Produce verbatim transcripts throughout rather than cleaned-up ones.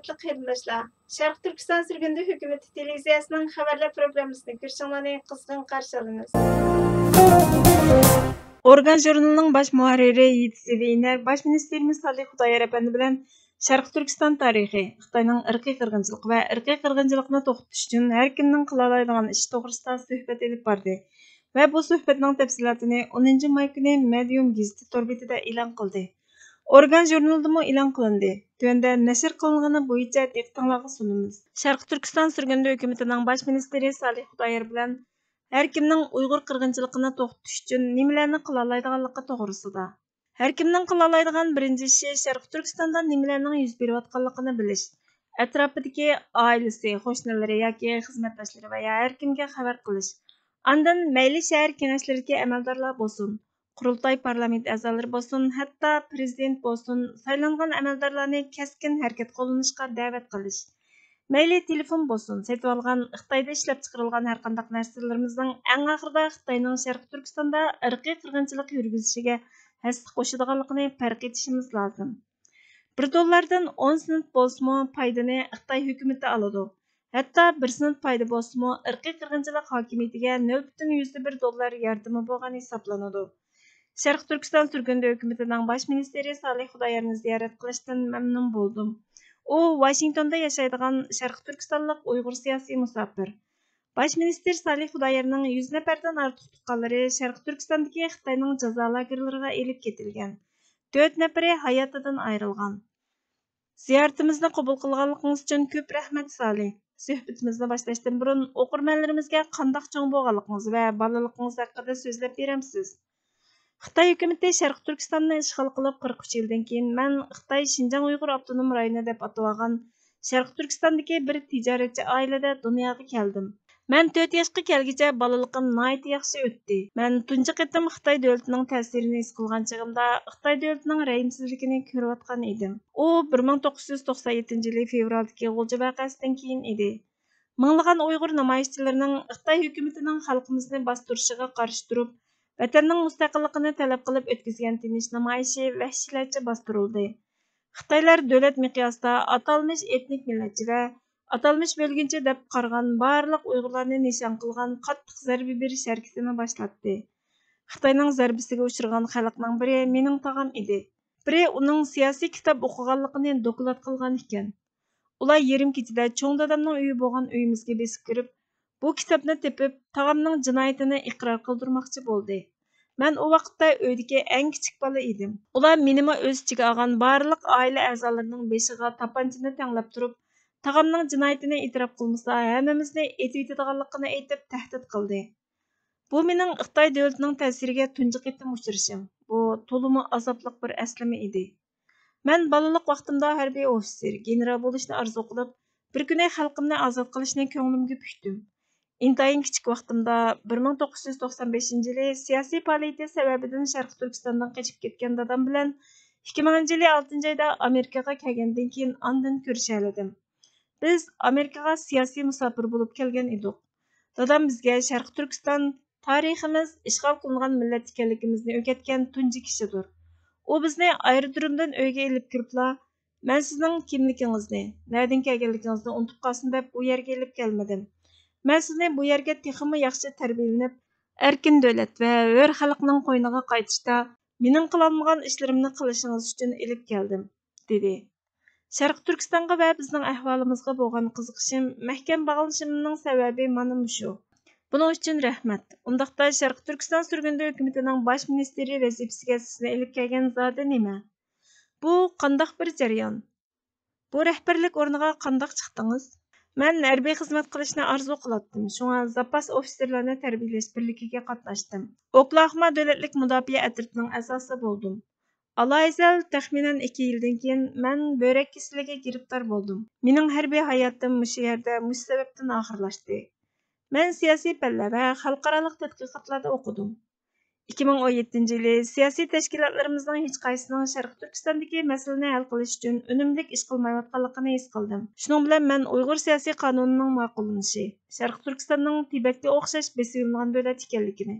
ھۆرمەتلىك قېرىنداشلار، شەرقىي تۈركىستان سۈرگۈندە ھۆكۈمىتى تېلېۋىزىيەسىنىڭ خەۋەرلەر پروگراممىسىنى كۆرۈشۈڭلارنى قىزغىن قارشى ئالىمىز. ئورگان ژۇرنىلىنىڭ باش مۇھەررىرى يىدىسى ۋېينەر باش مىنىستىرىمىز سالىھ خۇدايار ئەپەندى بىلەن شەرقىي تۈركىستان تارىخى، خىتاينىڭ ئىرقىي قىرغىنچىلىقى ۋە ئىرقىي قىرغىنچىلىقنى توختىتىش ئۈچۈن ھەر كىمنىڭ قىلالايدىغان ئىشى توغرىسىدا سۆھبەت ئېلىپ باردى ۋە بۇ سۆھبەتنىڭ تەپسىلاتىنى ئونىنچى ماي كۈنى مەديۇم گېزىتى تور بېتىدە ئېلان قىلدى. ئورگان ژۇرنىلىدىمۇ ئېلان قىلىندى. تۆۋەندە نەشر قىلىنغىنى بويىچە دىققىتىڭلارغا سۇنىمىز. شەرقىي تۈركىستان سۈرگۈندە ھۆكۈمىتىنىڭ باش مىنىستىرى سالىھ خۇدايار بىلەن ھەر كىمنىڭ ئۇيغۇر قىرغىنچىلىقىنى توختىتىش ئۈچۈن نېمىلەرنى قىلالايدىغانلىقى توغرىسىدا. ھەر كىمنىڭ قىلالايدىغان بىرىنچى ئىشى شەرقىي تۈركىستاندا نېمىلەرنىڭ يۈز بېرىۋاتقانلىقىنى بىلىش، ئەتراپىدىكى ئائىلىسى، قوشنىلىرى ياكى خىزمەتداشلىرى ۋە يا ھەر كىمگە خەۋەر قىلىش. ئاندىن مەيلى شەھەر كېڭەشلىرىدىكى ئەمەلدارلار بولسۇن، قۇرۇلتاي پارلامېنت ئەزالىرى بولسۇن، ھەتتا پىرېزىدېنت بولسۇن، سايلانغان ئەمەلدارلارنى كەسكىن ھەرىكەت قوللىنىشقا دەۋەت قىلىش. مەيلى تېلېفون بولسۇن، سېتىۋالغان، خىتايدا ئىشلەپچىقىرىلغان ھەرقانداق نەرسىلىرىمىزنىڭ ئەڭ ئاخىرىدا خىتاينىڭ شەرقىي تۈركىستاندا ئىرقىي قىرغىنچىلىق يۈرگۈزۈشىگە ھەسسە قوشىدىغانلىقىنى پەرق ئېتىشىمىز لازىم. بىر دوللاردىن ئون سېنت بولسىمۇ پايدىنى خىتاي ھۆكۈمىتى ئالىدۇ. ھەتتا بىر سېنت پايدا بولسىمۇ ئىرقىي قىرغىنچىلىق ھاكىمىيىتىگە نۆل پۈتۈن يۈزدە بىر دوللار ياردىمى بولغان ھېسابلىنىدۇ. شەرقىي تۈركىستان سۈرگۈندە ھۆكۈمىتىنىڭ باش مىنىستىرى سالىھ خۇدايارنى زىيارەت قىلىشتىن مەمنۇن بولدۇم. ئۇ ۋاشىنگتوندا ياشايدىغان شەرقىي تۈركىستانلىق ئۇيغۇر سىياسىي مۇساپىر. باش مىنىستىر سالىھ خۇدايارنىڭ يۈز نەپەردىن ئارتۇق تۇغقانلىرى شەرقىي تۈركىستاندىكى خىتاينىڭ جازا لاگېرلىرىغا ئېلىپ كېتىلگەن. تۆت نەپىرى ھاياتىدىن ئايرىلغان. زىيارىتىمىزنى قوبۇل قىلغانلىقىڭىز ئۈچۈن كۆپ رەھمەت، سالىھ. سۆھبىتىمىزنى باشلاشتىن بۇرۇن، ئوقۇرمەنلىرىمىزگە قانداق چوڭ بولغانلىقىڭىز ۋە بالىلىقىڭىز ھەققىدە سۆزلەپ بېرەمسىز؟ خىتاي ھۆكۈمىتى شەرقىي تۈركىستاننى ئىشغال قىلىپ قىرىق ئۈچ يىلدىن كېيىن، مەن خىتاي شىنجاڭ ئۇيغۇر ئاپتونوم رايونى دەپ ئاتىلىدىغان شەرقىي تۈركىستاندىكى بىر تىجارەتچى ئائىلىدە دۇنياغا كەلدىم. مەن تۆت ياشقا كەلگۈچە بالىلىقىم ناھايىتى ياخشى ئۆتتى. مەن تۇنجى قېتىم خىتاي دۆلىتىنىڭ تەسىرىنى ھېس قىلغان چېغىمدا، خىتاي دۆلىتىنىڭ رەھىمسىزلىكىنى كۆرۈۋاتقان ئىدىم. ئۇ بىر مىڭ توققۇز يۈز توقسان يەتتىنچى يىلى فېۋرالدىكى غۇلجا ۋەقەسىدىن كېيىن ئىدى. مىڭلىغان ئۇيغۇر نامايىشچىلىرىنىڭ خىتاي ھۆكۈمىتىنىڭ خەلقىمىزنى باستۇرۇشىغا قارشى تۇرۇپ، ۋەتەننىڭ مۇستەقىللىقىنى تەلەپ قىلىپ ئۆتكۈزگەن تىنچ نامايىشى ۋەھشىيلەرچە باستۇرۇلدى. خىتايلار دۆلەت مىقياسىدا ئاتالمىش ئېتنىك مىللەتچى ۋە ئاتالمىش بۆلگۈنچى دەپ قارىغان بارلىق ئۇيغۇرلارنى نىشان قىلغان قاتتىق زەربە بېرىش ھەرىكىتىنى باشلاتتى. خىتاينىڭ زەربىسىگە ئۇچرىغان خەلقنىڭ بىرى مېنىڭ تاغام ئىدى. بىرى ئۇنىڭ سىياسىي كىتاب ئوقۇغانلىقىنى دوكلات قىلغان ئىكەن. ئۇلار يېرىم كېچىدە چوڭ دادامنىڭ ئۆيى بولغان ئۆيىمىزگە بېسىپ كىرىپ، بۇ كىتابنى تېپىپ، تاغامنىڭ جىنايىتىنى ئىقرار قىلدۇرماقچى بولدى. مەن ئۇ ۋاقىتتا ئۆيدىكى ئەڭ كىچىك بالا ئىدىم. ئۇلار مېنىمۇ ئۆز ئىچىگە ئالغان بارلىق ئائىلە ئەزالىرىنىڭ بېشىغا تاپانچىنى تەڭلەپ تۇرۇپ، تاغامنىڭ جىنايىتىنى ئېتىراپ قىلمىسا، ھەممىمىزنى ئېتىۋېتىدىغانلىقىنى ئېيتىپ، تەھدىت قىلدى. بۇ مېنىڭ خىتاي دۆلىتىنىڭ تەسىرىگە تۇنجى قېتىم ئۇچرىشىم. بۇ تولىمۇ ئازابلىق بىر ئەسلىمە ئىدى. مەن بالىلىق ۋاقتىمدا ھەربىي ئوفىتسېر، گېنېرال بولۇشنى ئارزۇ قىلىپ، بىر كۈنى خەلقىمنى ئازاد قىلىشنى كۆڭلۈمگە پۈكتۈم. ئىنتايىن كىچىك ۋاقتىمدا، بىر مىڭ توققۇز يۈز توقسان بەشىنچى يىلى سىياسىي پائالىيىتى سەۋەبىدىن شەرقىي تۈركىستاندىن قېچىپ كەتكەن دادام بىلەن ئىككى مىڭىنچى يىلى ئالتىنچى ئايدا ئامېرىكىغا كەلگەندىن كېيىن ئاندىن كۆرۈشەلىدىم. بىز ئامېرىكىغا سىياسىي مۇساپىر بولۇپ كەلگەن ئىدۇق. دادام بىزگە شەرقىي تۈركىستان تارىخىمىز، ئىشغال قىلىنغان مىللەت ئىكەنلىكىمىزنى ئۆگەتكەن تۇنجى كىشىدۇر. ئۇ بىزنى ئايرودرومدىن ئۆيگە ئېلىپ كىرىپلا، مەن سىزنىڭ كىملىكىڭىزنى، نەدىن كەلگەنلىكىڭىزنى ئۇنتۇپ قالسۇن دەپ بۇ يەرگە ئېلىپ كەلمىدىم. مەن سىزنى بۇ يەرگە تېخىمۇ ياخشى تەربىيەلىنىپ، ئەركىن دۆلەت ۋە ھۆر خەلقنىڭ قوينىغا قايتىشتا مېنىڭ قىلالمىغان ئىشلىرىمنى قىلىشىڭىز ئۈچۈن ئېلىپ كەلدىم، دېدى. شەرقىي تۈركىستانغا ۋە بىزنىڭ ئەھۋالىمىزغا بولغان قىزىقىشىم، مەھكەم باغلىنىشىمنىڭ سەۋەبى مانا مۇشۇ. بۇنىڭ ئۈچۈن رەھمەت. ئۇنداقتا شەرقىي تۈركىستان سۈرگۈندە ھۆكۈمىتىنىڭ باش مىنىستىرى ۋەزىپىسىگە سىزنى ئېلىپ كەلگەن زادى نېمە؟ بۇ قانداق بىر جەريان؟ بۇ رەھبەرلىك ئورنىغا قانداق چىقتىڭىز؟ مەن ھەربىي خىزمەت قىلىشنى ئارزۇ قىلاتتىم، شۇڭا زاپاس ئوفىتسېرلارنى تەربىيەلەش بىرلىكىگە قاتناشتىم. ئوكلاھوما دۆلەتلىك مۇداپىئە ئەترىتىنىڭ ئەزاسى بولدۇم. ئالاھىدەل تەخمىنەن ئىككى يىلدىن كېيىن مەن بۆرەك كېسىلىگە گىرىپتار بولدۇم. مېنىڭ ھەربىي ھاياتىم مۇشۇ يەردە مۇشۇ سەۋەبتىن ئاخىرلاشتى. مەن سىياسىي پەنلەر ۋە خەلقئارالىق تەتقىقاتلاردا ئوقۇدۇم. ئىككى مىڭ ئون يەتتىنچى يىلى سىياسىي تەشكىلاتلىرىمىزنىڭ ھېچقايسىسىنىڭ شەرقىي تۈركىستاندىكى مەسىلىنى ھەل قىلىش ئۈچۈن ئۈنۈملۈك ئىش قىلمايۋاتقانلىقىنى ھېس قىلدىم. شۇنىڭ بىلەن مەن ئۇيغۇر سىياسىي قانۇنىنىڭ ماقۇللىنىشى، شەرقىي تۈركىستاننىڭ تىبەتكە ئوخشاش بېسىۋېلىنغان دۆلەت ئىكەنلىكىنى،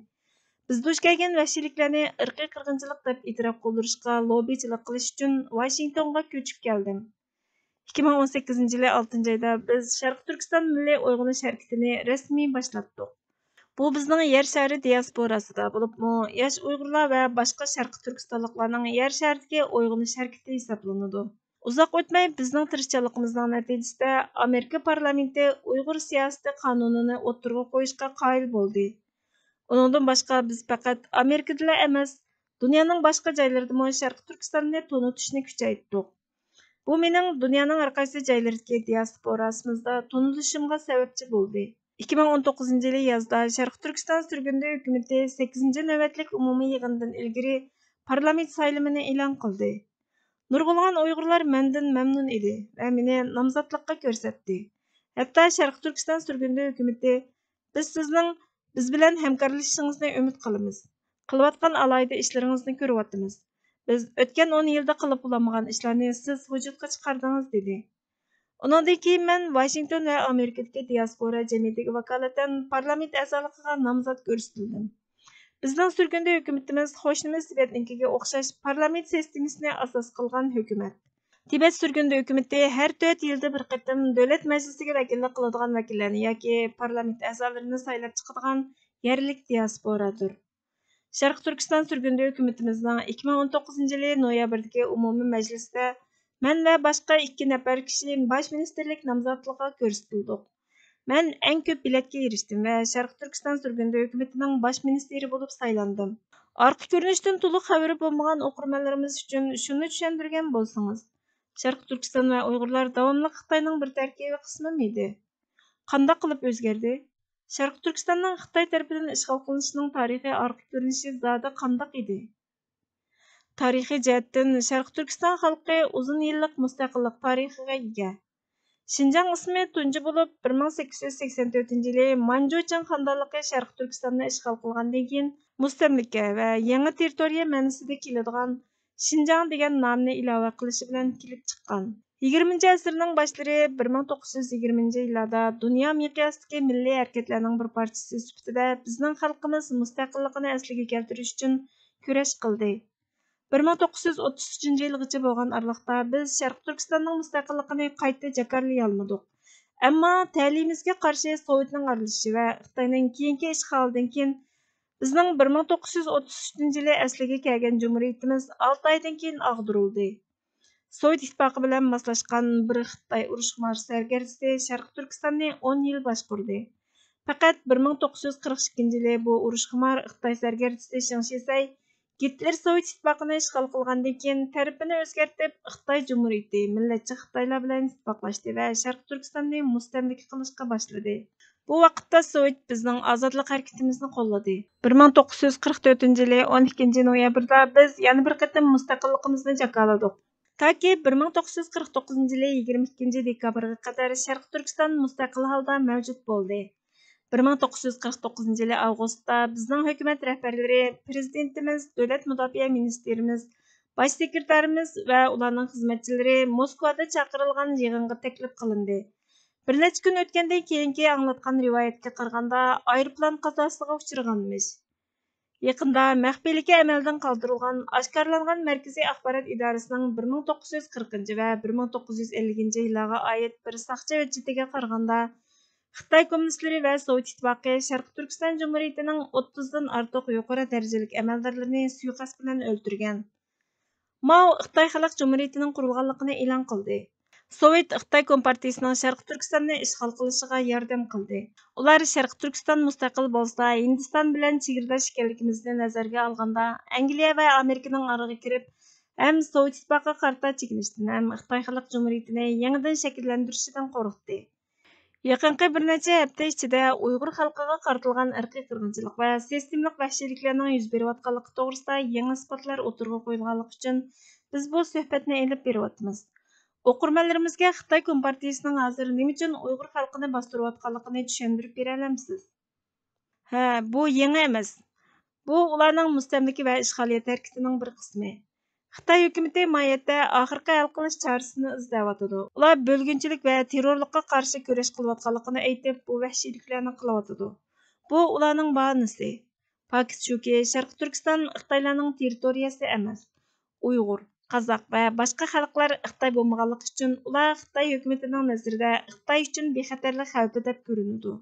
بىز دۇچ كەلگەن ۋەھشىيلىكلەرنى ئىرقىي قىرغىنچىلىق دەپ ئېتىراپ قىلدۇرۇشقا لوببىچىلىق قىلىش ئۈچۈن ۋاشىنگتونغا كۆچۈپ كەلدىم. ئىككى مىڭ ئون سەككىزىنچى يىلى ئالتىنچى ئايدا بىز شەرقىي تۈركىستان مىللىي ئويغىنىش ھەرىكىتىنى رەسمىي باشلاتتۇق. بۇ بىزنىڭ يەر شارى دىياسپوراسىدا، بولۇپمۇ ياش ئۇيغۇرلار ۋە باشقا شەرقىي تۈركىستانلىقلارنىڭ يەر شارىدىكى ئويغىنىش ھەرىكىتى ھېسابلىنىدۇ. ئۇزاق ئۆتمەي بىزنىڭ تىرىشچانلىقىمىزنىڭ نەتىجىسىدە ئامېرىكا پارلامېنتى ئۇيغۇر سىياسىتى قانۇنىنى ئوتتۇرىغا قويۇشقا قايىل بولدى. ئۇنىڭدىن باشقا بىز پەقەت ئامېرىكىدىلا ئەمەس، دۇنيانىڭ باشقا جايلىرىدىمۇ شەرقىي تۈركىستاننى تونۇتۇشنى كۈچەيتتۇق. بۇ مېنىڭ دۇنيانىڭ ھەر قايسى جايلىرىدىكى دىياسپوراسىمىزدا تونۇلۇشۇمغا سەۋەبچى بولدى. ئىككى مىڭ ئون توققۇزىنچى يىلى يازدا شەرقىي تۈركىستان سۈرگۈندە ھۆكۈمىتى سەككىزىنچى نۆۋەتلىك ئومۇمىي يىغىندىن ئىلگىرى پارلامېنت سايلىمىنى ئېلان قىلدى. نۇرغۇنلىغان ئۇيغۇرلار مەندىن مەمنۇن ئىدى ۋە مېنى نامزاتلىققا كۆرسەتتى. ھەتتا شەرقىي تۈركىستان سۈرگۈندە ھۆكۈمىتى، بىز سىزنىڭ بىز بىلەن ھەمكارلىشىشىڭىزنى ئۈمىد قىلىمىز. قىلىۋاتقان ئالاھىدە ئىشلىرىڭىزنى كۆرۈۋاتىمىز. بىز ئۆتكەن ئون يىلدا قىلىپ بولالمىغان ئىشلارنى سىز ۋۇجۇدقا چىقاردىڭىز، دېدى. ئۇنىڭدىن كېيىن مەن ۋاشىنگتون ۋە ئامېرىكىدىكى دىياسپورا جەمئىيىتىگە ۋاكالىتەن پارلامېنت ئەزالىقىغا نامزات كۆرسىتىلدىم. بىزنىڭ سۈرگۈندە ھۆكۈمىتىمىز قوشنىمىز تىبەتنىڭكىگە ئوخشاش پارلامېنت سىستېمىسىنى ئاساس قىلغان ھۆكۈمەت. تىبەت سۈرگۈندە ھۆكۈمىتى ھەر تۆت يىلدا بىر قېتىم دۆلەت مەجلىسىگە ۋەكىللىك قىلىدىغان ۋەكىللەرنى ياكى پارلامېنت ئەزالىرىنى سايلاپ چىقىدىغان يەرلىك دىياسپورادۇر. شەرقىي تۈركىستان سۈرگۈندە ھۆكۈمىتىمىزنىڭ ئىككى مىڭ ئون توققۇزىنچى يىلى نويابىردىكى ئومۇمىي مەجلىسىدە مەن ۋە باشقا ئىككى نەپەر كىشى باش مىنىستىرلىك نامزاتلىقىغا كۆرسىتىلدۇق. مەن ئەڭ كۆپ بېلەتكە ئېرىشتىم ۋە شەرقىي تۈركىستان سۈرگۈندە ھۆكۈمىتىنىڭ باش مىنىستىرى بولۇپ سايلاندىم. ئارقا كۆرۈنۈشتىن تولۇق خەۋىرى بولمىغان ئوقۇرمەنلىرىمىز ئۈچۈن شۇنى چۈشەندۈرگەن بولسىڭىز، شەرقىي تۈركىستان ۋە ئۇيغۇرلار داۋاملىق خىتاينىڭ بىر تەركىبىي قىسمى مىدى؟ قانداق قىلىپ ئۆزگەردى؟ شەرقىي تۈركىستاننىڭ خىتاي تەرىپىدىن ئىشغال قىلىنىشىنىڭ تارىخىي ئارقا كۆرۈنۈشى زادى قانداق ئىدى؟ تارىخىي جەھەتتىن شەرقىي تۈركىستان خەلقى ئۇزۇن يىللىق مۇستەقىللىق تارىخىغا ئىگە. شىنجاڭ ئىسمى تۇنجى بولۇپ بىر مىڭ سەككىز يۈز سەكسەن تۆتىنچى يىلى مانجۇچىڭ خاندانلىقى شەرقىي تۈركىستاننى ئىشغال قىلغاندىن كېيىن مۇستەملىكە ۋە يېڭى تېررىتورىيە مەنىسىدە كېلىدىغان شىنجاڭ دېگەن نامنى ئىلاۋە قىلىشى بىلەن كېلىپ چىققان. يىگىرمىنچى ئەسىرنىڭ باشلىرى بىر مىڭ توققۇز يۈز يىگىرمىنچى يىللاردا دۇنيا مىقياسىدىكى مىللىي ھەرىكەتلەرنىڭ بىر پارچىسى سۈپىتىدە بىزنىڭ خەلقىمىز مۇستەقىللىقىنى ئەسلىگە كەلتۈرۈش ئۈچۈن كۈرەش قىلدى. بىر مىڭ توققۇز يۈز ئوتتۇز ئۈچىنچى يىلغىچە بولغان ئارىلىقتا بىز شەرقىي تۈركىستاننىڭ مۇستەقىللىقىنى قايتا جاكارلىيالمىدۇق. ئەمما تەلىيىمىزگە قارشى سوۋېتنىڭ ئارىلىشىشى ۋە خىتاينىڭ كېيىنكى ئىشغالىدىن كېيىن بىزنىڭ بىر مىڭ توققۇز يۈز ئوتتۇز ئۈچىنچى يىلى ئەسلىگە كەلگەن جۇمھۇرىيىتىمىز ئالتە ئايدىن كېيىن ئاغدۇرۇلدى. سوۋېت ئىتتىپاقى بىلەن ماسلاشقان بىر خىتاي ئۇرۇشخۇمار سەركەردىسى شەرقىي تۈركىستاننى ئون يىل باشقۇردى. پەقەت بىر مىڭ توققۇز يۈز قىرىق ئىككىنچى يىلى بۇ ئۇرۇشخۇمار خىتاي سەركەردىسى شېڭ شىسەي گىتلېر سوۋېت ئىتتىپاقىنى ئىشغال قىلغاندىن كېيىن تەرىپىنى ئۆزگەرتىپ، خىتاي جۇمھۇرىيىتى، مىللەتچى خىتايلار بىلەن ئىتتىپاقلاشتى ۋە شەرقىي تۈركىستاننى مۇستەملىكە قىلىشقا باشلىدى. بۇ ۋاقىتتا سوۋېت بىزنىڭ ئازادلىق ھەرىكىتىمىزنى قوللىدى. بىر مىڭ توققۇز يۈز قىرىق تۆتىنچى يىلى ئون ئىككىنچى نويابىردا بىز يەنە بىر قېتىم مۇستەقىللىقىمىزنى جاكارلىدۇق. تاكى بىر مىڭ توققۇز يۈز قىرىق توققۇزىنچى يىلى يىگىرمە ئىككىنچى دېكابىرغا قەدەر شەرقىي تۈركىستان مۇستەقىل ھالدا مەۋجۇت بولدى. بىر مىڭ توققۇز يۈز قىرىق توققۇزىنچى يىلى ئاۋغۇستتا بىزنىڭ ھۆكۈمەت رەھبەرلىرى، پىرېزىدېنتىمىز، دۆلەت مۇداپىئە مىنىستىرىمىز، باش سېكرېتارىمىز ۋە ئۇلارنىڭ خىزمەتچىلىرى موسكۋادا چاقىرىلغان يىغىنغا تەكلىپ قىلىندى. بىر نەچچە كۈن ئۆتكەندىن كېيىنكى ئاڭلاتقان رىۋايەتكە قارىغاندا، ئايروپىلان قازاسىغا ئۇچرىغانمىش. يېقىندا مەخپىيلىكى ئەمەلدىن قالدۇرۇلغان ئاشكارىلانغان مەركىزىي ئاخبارات ئىدارىسىنىڭ بىر مىڭ توققۇز يۈز قىرىقىنچى ۋە بىر مىڭ توققۇز يۈز ئەللىكىنچى يىللارغا ئائىت بىر ساقچى ھۆججىتىگە قارىغاندا، خىتاي كوممۇنىستلىرى ۋە سوۋېت ئىتتىپاقى شەرقىي تۈركىستان جۇمھۇرىيىتىنىڭ ئوتتۇزدىن ئارتۇق يۇقىرى دەرىجىلىك ئەمەلدارلىرىنى سۇيىقەست بىلەن ئۆلتۈرگەن. ماۋ خىتاي خەلق جۇمھۇرىيىتىنىڭ قۇرۇلغانلىقىنى ئېلان قىلدى. سوۋېت خىتاي كومپارتىيىسىنىڭ شەرقىي تۈركىستاننى ئىشغال قىلىشىغا ياردەم قىلدى. ئۇلار شەرقىي تۈركىستان مۇستەقىل بولسا، ھىندىستان بىلەن چېگرىداش ئىكەنلىكىمىزنى نەزەرگە ئالغاندا، ئەنگلىيە ۋە ئامېرىكىنىڭ ئارىغا كىرىپ، ھەم سوۋېت ئىتتىپاقىغا قارىتا چېكىنىشتىن، ھەم خىتاي خەلق جۇمھۇرىيىتىنى يېڭىدىن شەكىللەندۈرۈشىدىن قورقتى. يېقىنقى بىر نەچچە ھەپتە ئىچىدە ئۇيغۇر خەلقىگە قارىتىلغان ئىرقىي قىرغىنچىلىق ۋە سىستېمىلىق ۋەھشىيلىكلەرنىڭ يۈز بېرىۋاتقانلىقى توغرىسىدا يېڭى ئىسپاتلار ئوتتۇرىغا قويۇلغانلىقى ئۈچۈن بىز بۇ سۆھبەتنى ئېلىپ بېرىۋاتىمىز. ئوقۇرمەنلىرىمىزگە خىتاي كومپارتىيىسىنىڭ ھازىر نېمە ئۈچۈن ئۇيغۇر خەلقىنى باستۇرۇۋاتقانلىقىنى چۈشەندۈرۈپ بېرەلەمسىز؟ ھە، بۇ يېڭى ئەمەس. بۇ ئۇلارنىڭ مۇستەملىكە ۋە ئىشغالىيەت ھەرىكىتىنىڭ بىر قىسمى. خىتاي ھۆكۈمىتى ماھىيەتتە ئاخىرقى ھەل قىلىش چارىسىنى ئىزدەۋاتىدۇ. ئۇلار بۆلگۈنچىلىك ۋە تېررورلۇققا قارشى كۈرەش قىلىۋاتقانلىقىنى ئېيتىپ، بۇ ۋەھشىيلىكلەرنى قىلىۋاتىدۇ. بۇ ئۇلارنىڭ باھانىسى. پاكىت شۇكى، شەرقىي تۈركىستان خىتايلارنىڭ تېررىتورىيەسى ئەمەس. ئۇيغۇر، قازاق ۋە باشقا خەلقلەر خىتاي بولمىغانلىقى ئۈچۈن ئۇلار خىتاي ھۆكۈمىتىنىڭ نەزىرىدە خىتاي ئۈچۈن بىخەتەرلىك خەۋپى دەپ كۆرۈنىدۇ.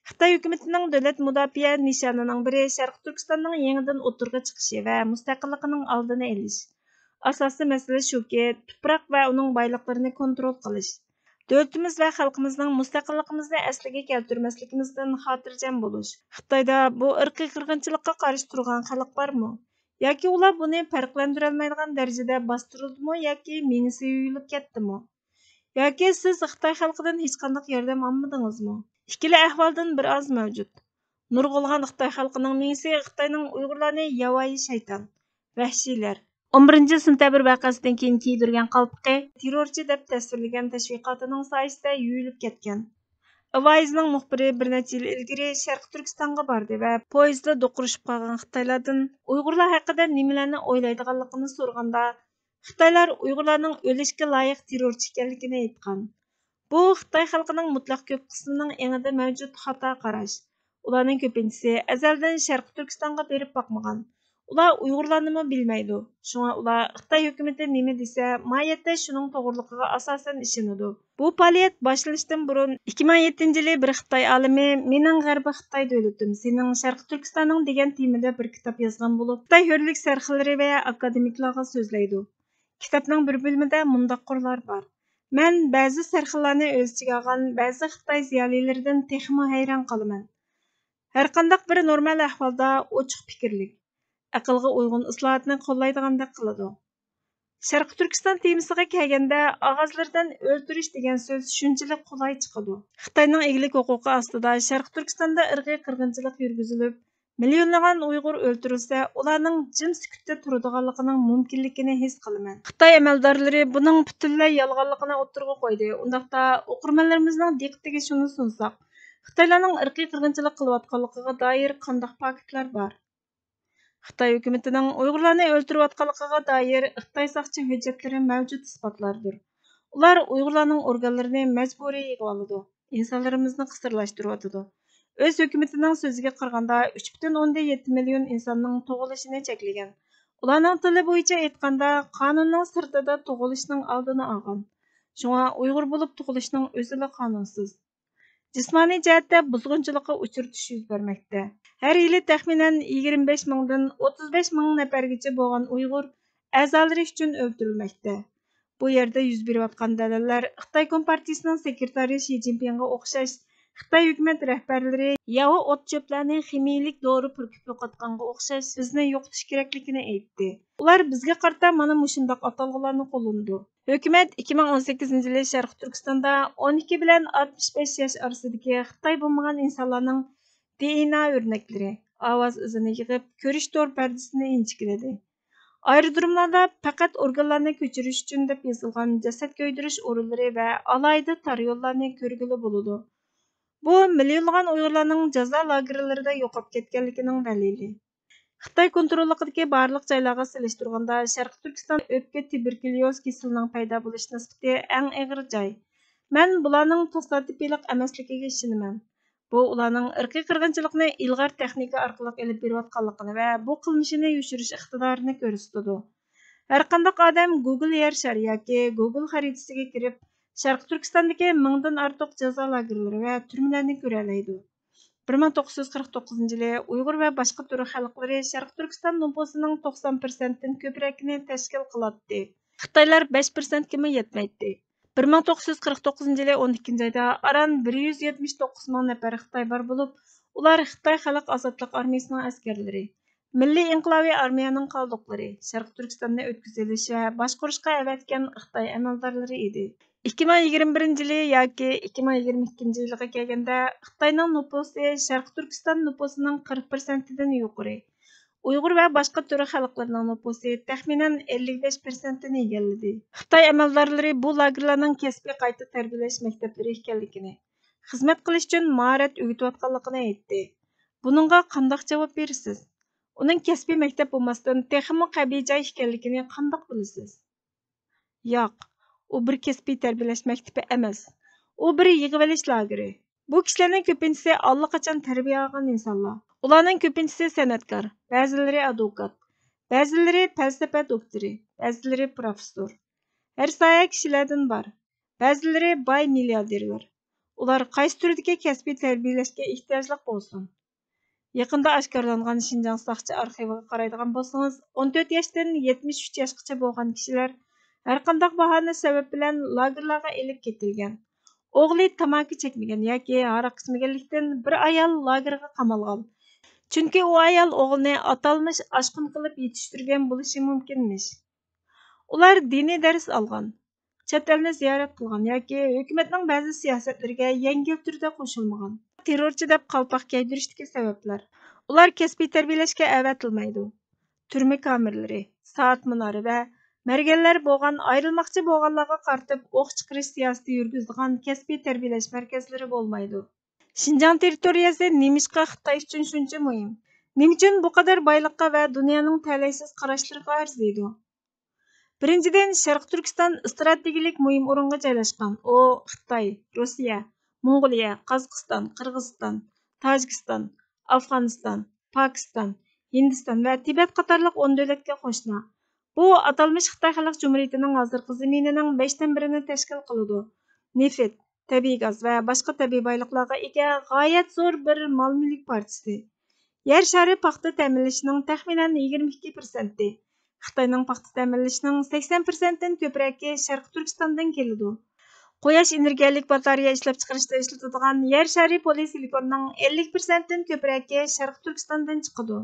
خىتاي ھۆكۈمىتىنىڭ دۆلەت مۇداپىئە نىشانىنىڭ بىرى شەرقىي تۈركىستاننىڭ يېڭىدىن ئوتتۇرىغا چىقىشى ۋە مۇستەقىللىقىنىڭ ئالدىنى ئېلىش. ئاساسىي مەسىلە شۇكى، تۇپراق ۋە ئۇنىڭ بايلىقلىرىنى كونترول قىلىش. دۆلىتىمىز ۋە خەلقىمىزنىڭ مۇستەقىللىقىمىزنى ئەسلىگە كەلتۈرمەسلىكىمىزدىن خاتىرجەم بولۇش. خىتايدا بۇ ئىرقىي قىرغىنچىلىققا قارشى تۇرغان خەلق بارمۇ؟ ياكى ئۇلار بۇنى پەرقلەندۈرەلمەيدىغان دەرىجىدە باستۇرۇلدىمۇ ياكى مېڭىسى يۇيۇلۇپ كەتتىمۇ؟ ياكى سىز خىتاي خەلقىدىن ھېچقانداق ياردەم ئالمىدىڭىزمۇ؟ ئىككىلا ئەھۋالدىن بىر ئاز مەۋجۇت. نۇرغۇنلىغان خىتاي خەلقىنىڭ مېڭىسى خىتاينىڭ ئۇيغۇرلارنى ياۋايى شەيتان، ۋەھشىيلەر، ئون بىرىنچى سېنتەبىر ۋەقەسىدىن كېيىن كىيدۈرگەن قالپىقى، تېررورچى دەپ تەسۋىرلىگەن تەشۋىقاتىنىڭ سايىسىدە يۇيۇلۇپ كەتكەن. ئاۋايىزنىڭ مۇخبىرى بىر نەچچە يىل ئىلگىرى شەرقىي تۈركىستانغا باردى ۋە پويىزدا دوقۇرۇشۇپ قالغان خىتايلاردىن ئۇيغۇرلار ھەققىدە نېمىلەرنى ئويلايدىغانلىقىنى سورىغاندا، خىتايلار ئۇيغۇرلارنىڭ ئۆلۈشكە لايىق تېررورچى ئىكەنلىكىنى ئېيتقان. بۇ خىتاي خەلقىنىڭ مۇتلەق كۆپ قىسمىنىڭ ئېڭىدا مەۋجۇت خاتا قاراش. ئۇلارنىڭ كۆپىنچىسى ئەزەلدىن شەرقىي تۈركىستانغا بېرىپ باقمىغان. ئۇلار ئۇيغۇرلارنىمۇ بىلمەيدۇ. شۇڭا ئۇلار خىتاي ھۆكۈمىتى نېمە دېسە، ماھىيەتتە شۇنىڭ توغرىلىقىغا ئاساسەن ئىشىنىدۇ. بۇ پائالىيەت باشلىنىشتىن بۇرۇن، ئىككى مىڭ يەتتىنچى يىلى بىر خىتاي ئالىمى مېنىڭ غەربىي خىتاي دۆلىتىم، سېنىڭ شەرقىي تۈركىستانىڭ دېگەن تېمىدا بىر كىتاب يازغان بولۇپ، خىتاي ھۆرلۈك سەرخىللىرى ۋە ئاكادېمىكلارغا سۆزلەيدۇ. كىتابنىڭ بىر بۆلۈمىدە مۇنداق قۇرلار بار: مەن بەزى سەرخىللارنى ئۆز ئىچىگە ئالغان بەزى خىتاي زىيالىيلىرىدىن تېخىمۇ ھەيران قالىمەن. ھەرقانداق بىر نورمال ئەھۋالدا ئوچۇق پىكىرلىك، ئەقىلگە ئۇيغۇن ئىسلاھاتنى قوللايدىغاندەك قىلىدۇ. شەرقىي تۈركىستان تېمىسىغا كەلگەندە، ئاغاچلىرىدىن ئۆلتۈرۈش دېگەن سۆز شۇنچىلىك قولاي چىقىدۇ. خىتاينىڭ ئىگىلىك ھوقۇقى ئاستىدا شەرقىي تۈركىستاندا ئىرقىي قىرغىنچىلىق يۈرگۈزۈلۈپ، مىليونلىغان ئۇيغۇر ئۆلتۈرۈلسە، ئۇلارنىڭ جىم سۈكۈتتە تۇرىدىغانلىقىنىڭ مۇمكىنلىكىنى ھېس قىلىمەن. خىتاي ئەمەلدارلىرى بۇنىڭ پۈتۈنلەي يالغانلىقىنى ئوتتۇرىغا قويدى. ئۇنداقتا ئوقۇرمەنلىرىمىزنىڭ دىققىتىگە شۇنى سۇنساق، خىتايلارنىڭ ئىرقىي قىرغىنچىلىق قىلىۋاتقانلىقىغا دائىر قانداق پاكىتلار بار؟ خىتاي ھۆكۈمىتىنىڭ ئۇيغۇرلارنى ئۆلتۈرۈۋاتقانلىقىغا دائىر خىتاي ساقچى ھۆججەتلىرى مەۋجۇت ئىسپاتلاردۇر. ئۇلار ئۇيغۇرلارنىڭ ئورگانلىرىنى مەجبۇرىي يىغىۋالىدۇ، ئىنسانلىرىمىزنى قىسىرلاشتۇرۇۋاتىدۇ. ئۆز ھۆكۈمىتىنىڭ سۆزىگە قارىغاندا، ئۈچ پۈتۈن ئوندىن يەتتە مىليون ئىنساننىڭ تۇغۇلۇشىنى چەكلىگەن. ئۇلارنىڭ تىلى بويىچە ئېيتقاندا، قانۇننىڭ سىرتىدا تۇغۇلۇشنىڭ ئالدىنى ئالغان. شۇڭا ئۇيغۇر بولۇپ تۇغۇلۇشنىڭ ئۆزىلا قانۇنسىز. جىسمانىي جەھەتتە بۇزغۇنچىلىققا ئۇچرىتىش يۈز بەرمەكتە. ھەر يىلى تەخمىنەن يىگىرمە بەش مىڭدىن ئوتتۇز بەش مىڭ نەپەرگىچە بولغان ئۇيغۇر ئەزالىرى ئۈچۈن ئۆلتۈرۈلمەكتە. بۇ يەردە يۈز بېرىۋاتقان دەلىللەر خىتاي كومپارتىيىسىنىڭ سېكرېتارى شى جىنپىڭغا ئوخشاش خىتاي ھۆكۈمەت رەھبەرلىرى ياۋا ئوت-چۆپلەرنى خىمىيىلىك دورا پۈركۈپ يوقاتقانغا ئوخشاش بىزنى يوقىتىش كېرەكلىكىنى ئېيتتى. ئۇلار بىزگە قارىتا مانا مۇشۇنداق ئاتالغۇلارنى قوللىنىدۇ. ھۆكۈمەت ئىككى مىڭ ئون سەككىزىنچى يىلى شەرقىي تۈركىستاندا ئون ئىككى بىلەن ئاتمىش بەش ياش ئارىسىدىكى خىتاي بولمىغان ئىنسانلارنىڭ دى ئېن ئا ئۆرنەكلىرى، ئاۋاز ئىزىنى يىغىپ، كۆرۈش تور پەردىسىنى ئىنچىكىلىدى. ئايرودروملاردا پەقەت ئورگانلارنى كۆچۈرۈش ئۈچۈن دەپ يېزىلغان جەسەت كۆيدۈرۈش ئورۇنلىرى ۋە ئالاھىدە تار يوللارنى كۆرگىلى بولىدۇ. بۇ مىليونلىغان ئۇيغۇرلارنىڭ جازا لاگېرلىرىدا يوقاپ كەتكەنلىكىنىڭ دەلىلى. خىتاي كونتروللۇقىدىكى بارلىق جايلارغا سېلىشتۇرغاندا، شەرقىي تۈركىستان ئۆپكە تۇبېركۇليوز كېسىلىنىڭ پەيدا بولۇش نىسبىتى ئەڭ ئېغىر جاي. مەن بۇلارنىڭ تاسادىپىيلىق ئەمەسلىكىگە ئىشىنىمەن. بۇ ئۇلارنىڭ ئىرقىي قىرغىنچىلىقنى ئىلغار تېخنىكا ئارقىلىق ئېلىپ بېرىۋاتقانلىقىنى ۋە بۇ قىلمىشىنى يوشۇرۇش ئىقتىدارىنى كۆرسىتىدۇ. ھەرقانداق ئادەم گوگل يەر شارى ياكى گوگل خەرىتىسىگە كىرىپ، شەرقىي تۈركىستاندىكى مىڭدىن ئارتۇق جازا لاگېرلىرى ۋە تۈرمىلەرنى كۆرەلەيدۇ. بىر مىڭ توققۇز يۈز قىرىق توققۇزىنچى يىلى ئۇيغۇر ۋە باشقا تۈرك خەلقلىرى شەرقىي تۈركىستان نوپۇسىنىڭ توقسان پىرسەنتتىن كۆپرەكىنى تەشكىل قىلاتتى. خىتايلار بەش پىرسەنتكىمۇ يەتمەيتتى. بىر مىڭ توققۇز يۈز قىرىق توققۇزىنچى يىلى ئون ئىككىنچى ئايدا ئاران بىر يۈز يەتمىش توققۇز مىڭ نەپەر خىتاي بار بولۇپ، ئۇلار خىتاي خەلق ئازادلىق ئارمىيىسىنىڭ ئەسكەرلىرى، مىللىي ئىنقىلابىي ئارمىيەنىڭ قالدۇقلىرى، شەرقىي تۈركىستاننى ئۆتكۈزۈۋېلىش ۋە باشقۇرۇشقا ئەۋەتكەن خىتاي ئەمەلدارلىرى ئىدى. ئىككى مىڭ يىگىرمە بىرىنچى يىلى ياكى ئىككى مىڭ يىگىرمە ئىككىنچى يىلغا كەلگەندە، خىتاينىڭ نوپۇسى شەرقىي تۈركىستان نوپۇسىنىڭ قىرىق پىرسەنتىدىن يۇقىرى، ئۇيغۇر ۋە باشقا تۈرك خەلقلىرىنىڭ نوپۇسى تەخمىنەن ئەللىك بەش پىرسەنتتىن ئىگىلىدى. خىتاي ئەمەلدارلىرى بۇ لاگېرلارنىڭ كەسپىي قايتا تەربىيەلەش مەكتەپلىرى ئىكەنلىكىنى، خىزمەت قىلىش ئۈچۈن ماھارەت ئۆگىتىۋاتقانلىقىنى ئېيتتى. بۇنىڭغا قانداق جاۋاب بېرىسىز؟ ئۇنىڭ كەسپىي مەكتەپ بولماستىن، تېخىمۇ قەبىھ جاي ئىكەنلىكىنى قانداق بىلىسىز؟ ياق، ئۇ بىر كەسپىي تەربىيەلەش مەكتىپى ئەمەس. ئۇ بىر يىغىۋېلىش لاگېرى. بۇ كىشىلەرنىڭ كۆپىنچىسى ئاللىقاچان تەربىيە ئالغان ئىنسانلار. ئۇلارنىڭ كۆپىنچىسى سەنئەتكار، بەزىلىرى ئادۋوكات، بەزىلىرى پەلسەپە دوكتورى، بەزىلىرى پروفېسسور. ھەر سايە كىشىلەردىن بار. بەزىلىرى باي مىلياردېرلار. ئۇلار قايسى تۈردىكى كەسپىي تەربىيەلەشكە ئېھتىياجلىق بولسۇن. يېقىندا ئاشكارىلانغان شىنجاڭ ساقچى ئارخىۋىغا قارايدىغان بولسىڭىز، ئون تۆت ياشتىن يەتمىش ئۈچ ياشقىچە بولغان كىشىلەر ھەرقانداق باھانە سەۋەب بىلەن لاگېرلارغا ئېلىپ كېتىلگەن. ئوغلى تاماكا چەكمىگەن ياكى ھاراق ئىچمىگەنلىكتىن بىر ئايال لاگېرغا قامالغان. چۈنكى ئۇ ئايال ئوغلىنى ئاتالمىش ئاشقۇن قىلىپ يېتىشتۈرگەن بولۇشى مۇمكىنمىش. ئۇلار دىنىي دەرس ئالغان، چەت ئەلنى زىيارەت قىلغان ياكى ھۆكۈمەتنىڭ بەزى سىياسەتلىرىگە يەڭگىل تۈردە قوشۇلمىغان. تېررورچى دەپ قالپاق كىيدۈرۈشتىكى سەۋەبلەر. ئۇلار كەسپىي تەربىيەلەشكە ئەۋەتىلمەيدۇ. تۈرمە كامېرلىرى، سائەت مۇنارى ۋە مەرگەنلەر بولغان ئايرىلماقچى بولغانلارغا قارىتىپ ئوق چىقىرىش سىياسىتى يۈرگۈزىدىغان كەسپىي تەربىيەلەش مەركەزلىرى بولمايدۇ. شىنجاڭ تېررىتورىيەسى نېمىشقا خىتاي ئۈچۈن شۇنچە مۇھىم؟ نېمە ئۈچۈن بۇ قەدەر بايلىققا ۋە دۇنيانىڭ تەلەيسىز قاراشلىرىغا ئەرزىيدۇ؟ بىرىنچىدىن، شەرقىي تۈركىستان ئىستراتېگىيەلىك مۇھىم ئورۇنغا جايلاشقان. ئۇ خىتاي، روسىيە، موڭغۇلىيە، قازاقىستان، قىرغىزىستان، تاجىكىستان، ئافغانىستان، پاكىستان، ھىندىستان ۋە تىبەت قاتارلىق ئون دۆلەتكە قوشنا. بۇ ئاتالمىش خىتاي خەلق جۇمھۇرىيىتىنىڭ ھازىرقى زېمىنىنىڭ بەشتىن بىرىنى تەشكىل قىلىدۇ. نېفىت، تەبىئىي گاز ۋە باشقا تەبىئىي بايلىقلارغا ئىگە غايەت زور بىر مال-مۈلۈك پارچىسى. يەر شارى پاختا تەمىنلىشىنىڭ تەخمىنەن يىگىرمە ئىككى پىرسەنتى، خىتاينىڭ پاختا تەمىنلىشىنىڭ سەكسەن پىرسەنتتىن كۆپرەكى شەرقىي تۈركىستاندىن كېلىدۇ. قۇياش ئېنېرگىيەلىك باتارېيە ئىشلەپچىقىرىشتا ئىشلىتىدىغان يەر شارى پولىسىلىكونىنىڭ ئەللىك پىرسەنتتىن كۆپرەكى شەرقىي تۈركىستاندىن چىقىدۇ.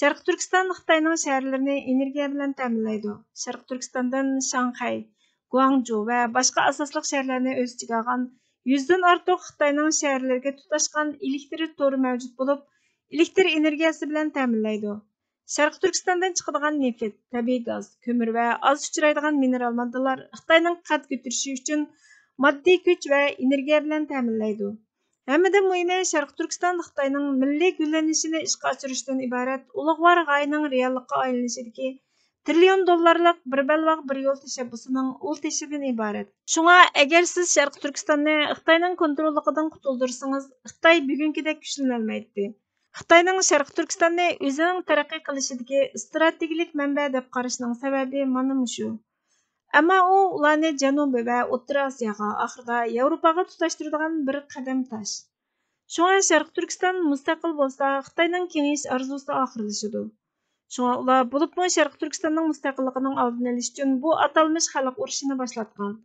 شەرقىي تۈركىستان خىتاينىڭ شەھەرلىرىنى ئېنېرگىيە بىلەن تەمىنلەيدۇ. شەرقىي تۈركىستاندىن شاڭخەي، گۇاڭجۇ ۋە باشقا ئاساسلىق شەھەرلەرنى ئۆز ئىچىگە ئالغان يۈزدىن ئارتۇق خىتاينىڭ شەھەرلىرىگە تۇتاشقان ئېلېكتر تورى مەۋجۇت بولۇپ، ئېلېكتر ئېنېرگىيەسى بىلەن تەمىنلەيدۇ. شەرقىي تۈركىستاندىن چىقىدىغان نېفىت، تەبىئىي گاز، كۆمۈر ۋە ئاز ئۇچرايدىغان مىنېرال ماددىلار خىتاينىڭ قەد كۆتۈرۈشى ئۈچۈن ماددىي كۈچ ۋە ئېنېرگىيە بىلەن تەمىنلەيدۇ. ھەممىدىن مۇھىمى، شەرقىي تۈركىستان خىتاينىڭ مىللىي گۈللىنىشىنى ئىشقا ئاشۇرۇشتىن ئىبارەت ئۇلۇغۋار غايىنىڭ رېئاللىققا ئايلىنىشىدىكى تىرىليون دوللارلىق بىر بەلباغ بىر يول تەشەببۇسىنىڭ ئۇل تېشىدىن ئىبارەت. شۇڭا، ئەگەر سىز شەرقىي تۈركىستاننى خىتاينىڭ كونتروللۇقىدىن قۇتۇلدۇرسىڭىز، خىتاي بۈگۈنكىدەك كۈچلىنەلمەيتتى. خىتاينىڭ شەرقىي تۈركىستاننى ئۆزىنىڭ تەرەققىي قىلىشىدىكى ئىستراتېگىيەلىك مەنبە دەپ قارىشىنىڭ سەۋەبى مانا مۇشۇ. ئەمما ئۇ ئۇلارنى جەنۇبىي ۋە ئوتتۇرا ئاسىياغا، ئاخىرىدا ياۋروپاغا تۇتاشتۇرىدىغان بىر قەدەم تاش. شۇڭا شەرقىي تۈركىستان مۇستەقىل بولسا، خىتاينىڭ كېڭىيىش ئارزۇسى ئاخىرلىشىدۇ. شۇڭا ئۇلار، بولۇپمۇ شەرقىي تۈركىستاننىڭ مۇستەقىللىقىنىڭ ئالدىنى ئېلىش ئۈچۈن بۇ ئاتالمىش خەلق ئۇرۇشىنى باشلاتقان.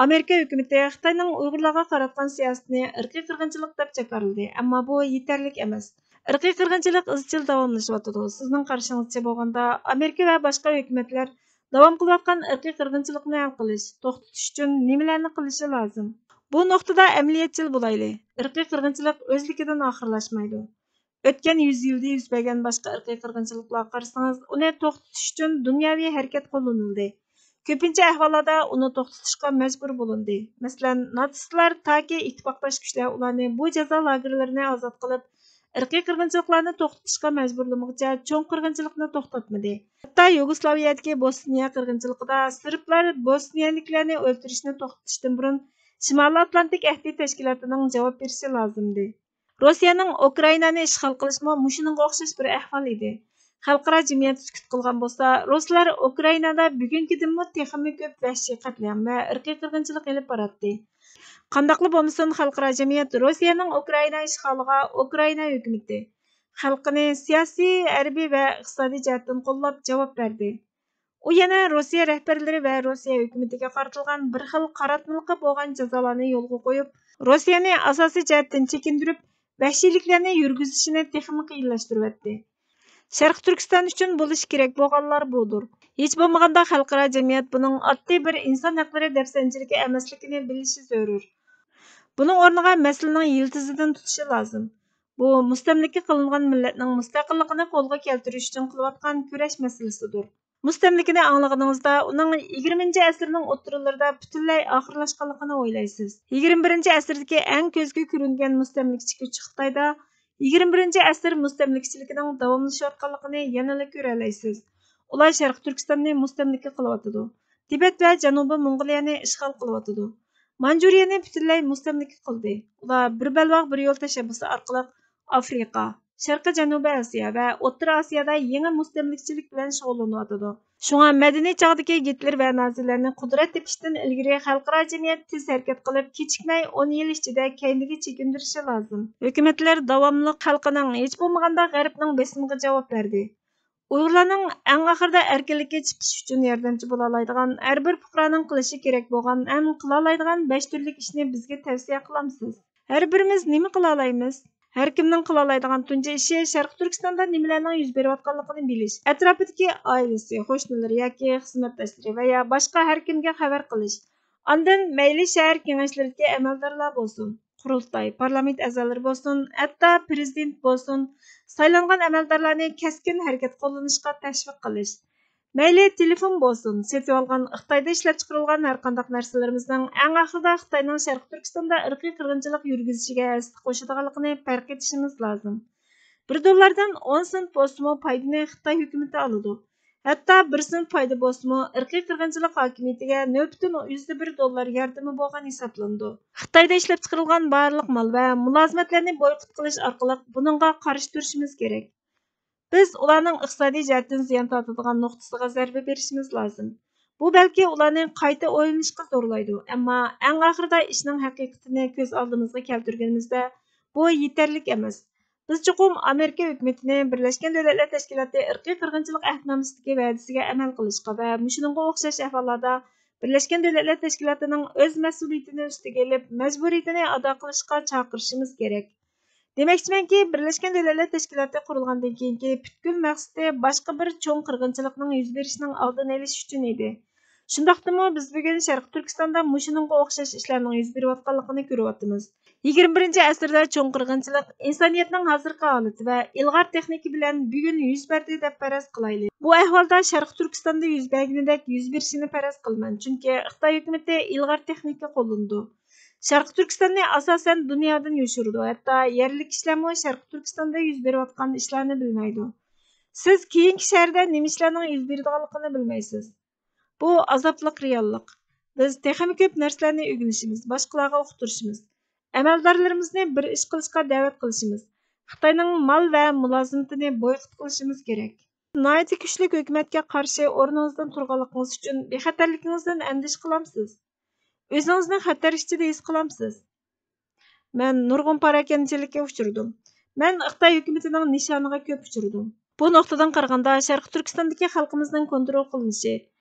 ئامېرىكا ھۆكۈمىتى خىتاينىڭ ئۇيغۇرلارغا قاراتقان سىياسىتىنى ئىرقىي قىرغىنچىلىق دەپ جاكارلىدى، ئەمما بۇ يېتەرلىك ئەمەس. ئىرقىي قىرغىنچىلىق ئىزچىل داۋاملىشىۋاتىدۇ. سىزنىڭ قارىشىڭىزچە بولغاندا، ئامېرىكا ۋە باشقا ھۆكۈمەتلەر داۋام قىلىۋاتقان ئىرقىي قىرغىنچىلىقنى ھەل قىلىش، توختىتىش ئۈچۈن نېمىلەرنى قىلىشى لازىم؟ بۇ نۇقتىدا ئەمەلىيەتچىل بولايلى. ئىرقىي قىرغىنچىلىق ئۆزلۈكىدىن ئاخىرلاشمايدۇ. ئۆتكەن يۈز يىلدا يۈز بەرگەن باشقا ئىرقىي قىرغىنچىلىقلارغا قارىسىڭىز، ئۇنى توختىتىش ئۈچۈن دۇنياۋى ھەرىكەت قوللىنىلدى. كۆپىنچە ئەھۋاللاردا ئۇنى توختىتىشقا مەجبۇر بولۇندى. مەسىلەن، ناتسىستلار تاكى ئىتتىپاقداش كۈچلەر ئۇلارنى بۇ جازا لاگېرلىرىنى ئازاد قىلىپ، ئىرقىي قىرغىنچىلىقلارنى توختىتىشقا مەجبۇرلىمىغۇچە چوڭ قىرغىنچىلىقنى توختاتمىدى. ھەتتا يۇگوسلاۋىيەدىكى بوسنىيە قىرغىنچىلىقىدا سېربلار بوسنىيەلىكلەرنى ئۆلتۈرۈشنى توختىتىشتىن بۇرۇن شىمالىي ئاتلانتىك ئەھدى تەشكىلاتىنىڭ جاۋاب بېرىشى لازىمدى. روسىيەنىڭ ئۇكرائىنانى ئىشغال قىلىشىمۇ مۇشۇنىڭغا ئوخشاش بىر ئەھۋال ئىدى. خەلقئارا جەمئىيەت سۈكۈت قىلغان بولسا، رۇسلار ئۇكرائىنادا بۈگۈنكىدىنمۇ تېخىمۇ كۆپ ۋەھشىي قەتلىئام ۋە ئىرقىي قىرغىنچىلىق ئېلىپ باراتتى. قانداقلا بولمىسۇن، خەلقئارا جەمئىيەت روسىيەنىڭ ئۇكرائىنا ئىشغالىغا ئۇكرائىنا ھۆكۈمىتى، خەلقىنى سىياسىي، ھەربىي ۋە ئىقتىسادىي جەھەتتىن قوللاپ جاۋاب بەردى. ئۇ يەنە روسىيە رەھبەرلىرى ۋە روسىيە ھۆكۈمىتىگە قارىتىلغان بىر خىل قاراتمىلىقى بولغان جازالارنى يولغا قويۇپ، روسىيەنى ئاساسىي جەھەتتىن چېكىندۈرۈپ، ۋەھشىيلىكلەرنى يۈرگۈزۈشىنى تېخىمۇ قىيىنلاشتۇرۇۋەتتى. شەرقىي تۈركىستان ئۈچۈن بولۇشى كېرەك بولغانلار بۇدۇر. ھېچ بولمىغاندا خەلقئارا جەمئىيەت بۇنىڭ ئاددىي بىر ئىنسان ھەقلىرى دەپسەندىچىلىكى ئەمەسلىكىنى بىلىشى زۆرۈر. بۇنىڭ ئورنىغا مەسىلىنىڭ يىلتىزىدىن تۇتۇشى لازىم. بۇ مۇستەملىكە قىلىنغان مىللەتنىڭ مۇستەقىللىقىنى قولغا كەلتۈرۈش ئۈچۈن قىلىۋاتقان كۈرەش مەسىلىسىدۇر. مۇستەملىكىنى ئاڭلىغىنىڭىزدا، ئۇنىڭ يىگىرمىنچى ئەسىرنىڭ ئوتتۇرىلىرىدا پۈتۈنلەي ئاخىرلاشقانلىقىنى ئويلايسىز. يىگىرمە بىرىنچى ئەسىردىكى ئەڭ كۆزگە كۆرۈنگەن مۇستەملىكىچى كۈچ خىتايدا يىگىرمە بىرىنچى ئەسىر مۇستەملىكىچىلىكىنىڭ داۋاملىشىۋاتقانلىقىنى يەنىلا كۆرەلەيسىز. ئۇلار شەرقىي تۈركىستاننى مۇستەملىكە قىلىۋاتىدۇ. تىبەت ۋە جەنۇبىي موڭغۇلىيەنى ئىشغال قىلىۋاتىدۇ. مانجۇرىيەنى پۈتۈنلەي مۇستەملىكە قىلدى. ئۇلار بىر بەلباغ بىر يول تەشەببۇسى ئارقىلىق ئافرىقا، شەرقىي جەنۇبىي ئاسىيا ۋە ئوتتۇرا ئاسىيادا يېڭى مۇستەملىكىچىلىك بىلەن شۇغۇللىنىۋاتىدۇ. شۇڭا مەدەنىي چاغدىكى گىتلېر ۋە نازىلەرنى قۇدرەت تېپىشتىن ئىلگىرى خەلقئارا جەمئىيەت تېز ھەرىكەت قىلىپ، كېچىكمەي ئون يىل ئىچىدە كەينىگە چېكىندۈرۈشى لازىم. ھۆكۈمەتلەر داۋاملىق خەلقىنىڭ، ھېچ بولمىغاندا غەربنىڭ بېسىمىغا جاۋاب بەردى. ئۇيغۇرلارنىڭ ئەڭ ئاخىرىدا ئەركىنلىككە چىقىش ئۈچۈن ياردەمچى بولالايدىغان، ھەر بىر پۇقرانىڭ قىلىشى كېرەك بولغان ھەم قىلالايدىغان بەش تۈرلۈك ئىشنى بىزگە تەۋسىيە قىلامسىز؟ ھەر بىرىمىز نېمە قىلالايمىز؟ ھەر كىمنىڭ قىلالايدىغان تۇنجى ئىشى شەرقىي تۈركىستاندا نېمىلەرنىڭ يۈز بېرىۋاتقانلىقىنى بىلىش، ئەتراپىدىكى ئائىلىسى، قوشنىلىرى ياكى خىزمەتداشلىرى ۋە يا باشقا ھەر كىمگە خەۋەر قىلىش. ئاندىن مەيلى شەھەر كېڭەشلىرىدىكى ئەمەلدارلار بولسۇن، قۇرۇلتاي، پارلامېنت ئەزالىرى بولسۇن، ھەتتا پىرېزىدېنت بولسۇن، سايلانغان ئەمەلدارلارنى كەسكىن ھەرىكەت قوللىنىشقا تەشۋىق قىلىش. مەيلى تېلېفون بولسۇن، سېتىۋالغان خىتايدا ئىشلەپچىقىرىلغان ھەرقانداق نەرسىلىرىمىزنىڭ ئەڭ ئاخىرىدا خىتاينىڭ شەرقىي تۈركىستاندا ئىرقىي قىرغىنچىلىق يۈرگۈزۈشىگە ھەسسە قوشىدىغانلىقىنى پەرق ئېتىشىمىز لازىم. بىر دوللاردىن ئون سېنت بولسىمۇ پايدىنى خىتاي ھۆكۈمىتى ئالىدۇ. ھەتتا بىر سېنت پايدا بولسىمۇ، ئىرقىي قىرغىنچىلىق ھاكىمىيىتىگە نۆل پۈتۈن يۈزدە بىر دوللار ياردىمى بولغان ھېسابلىنىدۇ. خىتايدا ئىشلەپچىقىرىلغان بارلىق مال ۋە مۇلازىمەتلەرنى بويكوت قىلىش ئارقىلىق بۇنىڭغا قارشى تۇرۇشىمىز كېرەك. بىز ئۇلارنىڭ ئىقتىسادىي جەھەتتىن زىيان تارتىدىغان نۇقتىسىغا زەربە بېرىشىمىز لازىم. بۇ بەلكى ئۇلارنى قايتا ئويلىنىشقا زورلايدۇ، ئەمما ئەڭ ئاخىرىدا ئىشنىڭ ھەقىقىتىنى كۆز ئالدىمىزغا كەلتۈرگىنىمىزدە، بۇ يېتەرلىك ئەمەس. بىز چوقۇم ئامېرىكا ھۆكۈمىتىنى بىرلەشكەن دۆلەتلەر تەشكىلاتى ئىرقىي قىرغىنچىلىق ئەھدىنامىسىدىكى ۋەدىسىگە ئەمەل قىلىشقا ۋە مۇشۇنىڭغا ئوخشاش ئەھۋاللاردا بىرلەشكەن دۆلەتلەر تەشكىلاتىنىڭ ئۆز مەسئۇلىيىتىنى ئۈستىگە ئېلىپ، مەجبۇرىيىتىنى ئادا قىلىشقا چاقىرىشىمىز كېرەك. دېمەكچىمەنكى، بىرلەشكەن دۆلەتلەر تەشكىلاتى قۇرۇلغاندىن كېيىنكى پۈتكۈل مەقسىتى باشقا بىر چوڭ قىرغىنچىلىقنىڭ يۈز بېرىشىنىڭ ئالدىنى ئېلىش ئۈچۈن ئىدى. شۇنداقتىمۇ بىز بۈگۈن شەرقىي تۈركىستاندا مۇشۇنىڭغا ئوخشاش ئىشلارنىڭ يۈز بېرىۋاتقانلىقىنى كۆرۈۋاتىمىز. يىگىرمە بىرىنچى ئەسىردە چوڭ قىرغىنچىلىق ئىنسانىيەتنىڭ ھازىرقى ھالىتى ۋە ئىلغار تېخنىكا بىلەن بۈگۈن يۈز بەردى دەپ پەرەز قىلايلى. بۇ ئەھۋالدا شەرقىي تۈركىستاندا يۈز بەرگىنىدەك يۈز بېرىشىنى پەرەز قىلىمەن، چۈنكى خىتاي ھۆكۈمىتى ئىلغار تېخنىكا قوللىنىدۇ. شەرقىي تۈركىستاننى ئاساسەن دۇنيادىن يوشۇرىدۇ، ھەتتا يەرلىك كىشىلەرمۇ شەرقىي تۈركىستاندا يۈز بېرىۋاتقان ئىشلارنى بىلمەيدۇ. سىز كېيىنكى شەھەردە نېمە ئىشلارنىڭ يۈز بېرىدىغانلىقىنى بىلمەيسىز. بۇ ئازابلىق رېئاللىق. بىز تېخىمۇ كۆپ نەرسىلەرنى ئۆگىنىشىمىز، باشقىلارغا ئۇقتۇرۇشىمىز، ئەمەلدارلىرىمىزنى بىر ئىش قىلىشقا دەۋەت قىلىشىمىز، خىتاينىڭ مال ۋە مۇلازىمىتىنى بويكوت قىلىشىمىز كېرەك. ناھايىتى كۈچلۈك ھۆكۈمەتكە قارشى ئورنىڭىزدىن تۇرغانلىقىڭىز ئۈچۈن بىخەتەرلىكىڭىزدىن ئەندىشە قىلامسىز؟ ئۆزىڭىزنى خەتەر ئىچىدە ھېس قىلامسىز؟ مەن نۇرغۇن پاراكەندىچىلىككە ئۇچرىدىم. مەن خىتاي ھۆكۈمىتىنىڭ نىشانىغا كۆپ ئۇچرىدىم. بۇ نۇقتىدىن قارىغاندا، شەرقىي تۈركىستاندىكى خەلقىمىزنىڭ كونترول قىلىنىشى،